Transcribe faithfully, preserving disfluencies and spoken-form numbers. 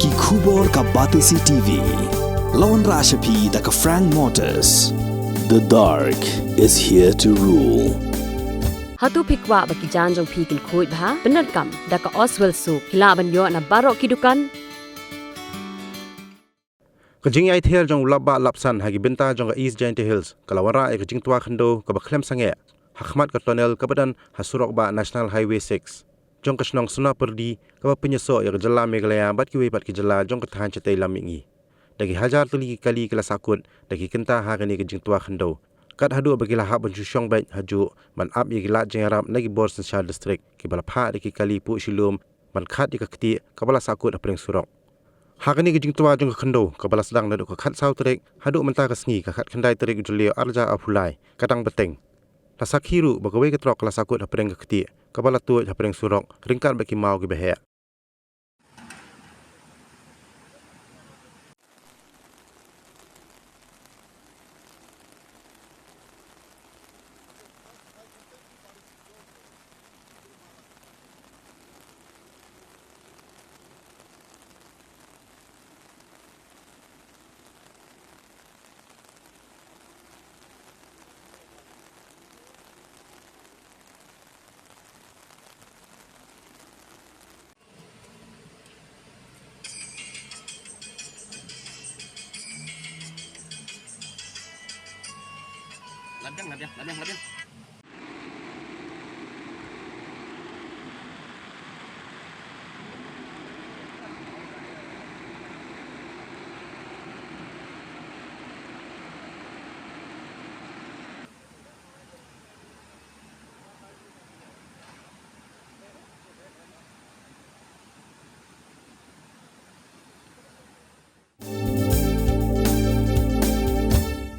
Ki khubor ka Batesi T V. La wanrah sha phi da ka Frank Motors. The dark is here to rule. Hato phi kwah ba ki jaiñ jong phi kin khuid bha? Pyndonkam da ka Oswell Soap. Phi lah ban ïoh na baroh ki dukan. Ka jingïaither jong u lapbah lapsan ha ki bynta jong ka East Jaintia Hills ka la wanrah ïa ka jingtwa khyndew kaba khlem sangeh ha khmat ka tunnel kaba don ha surok bah National Highway six jong ka shnong Sonapyrdi, kaba pynïasoh ïa ka jylla Meghalaya bad kiwei pat ki jylla jong ka thaiñ shatei lam mihngi. Da ki hajar tylli ki kali ki la sahkut da ki kynta ha kane ka jingtwa khyndew, kat haduh ba ki la hap ban shu shong beit hajuh ban ap ïa ki lad jingïarap na ki bor synshar district kiba la phah da ki kali puh shilum ban khat ïa ka ktieh kaba la sahkut hapdeng surok. Ha kane ka jingtwa jong ka khyndew kaba la sdang naduh ka khatsaw tarik haduh mynta ka sngi ka khatkhyndai tarik u Jylliew arhajar arphew lai, ka dang bteng. La sakhi ruh ba kawei ka trok ka la sahkut hapdeng ka ktieh kaba la tuid hapdeng surok ryngkat bad ki maw kiba heh. Labiang, labiang, labiang, labiang.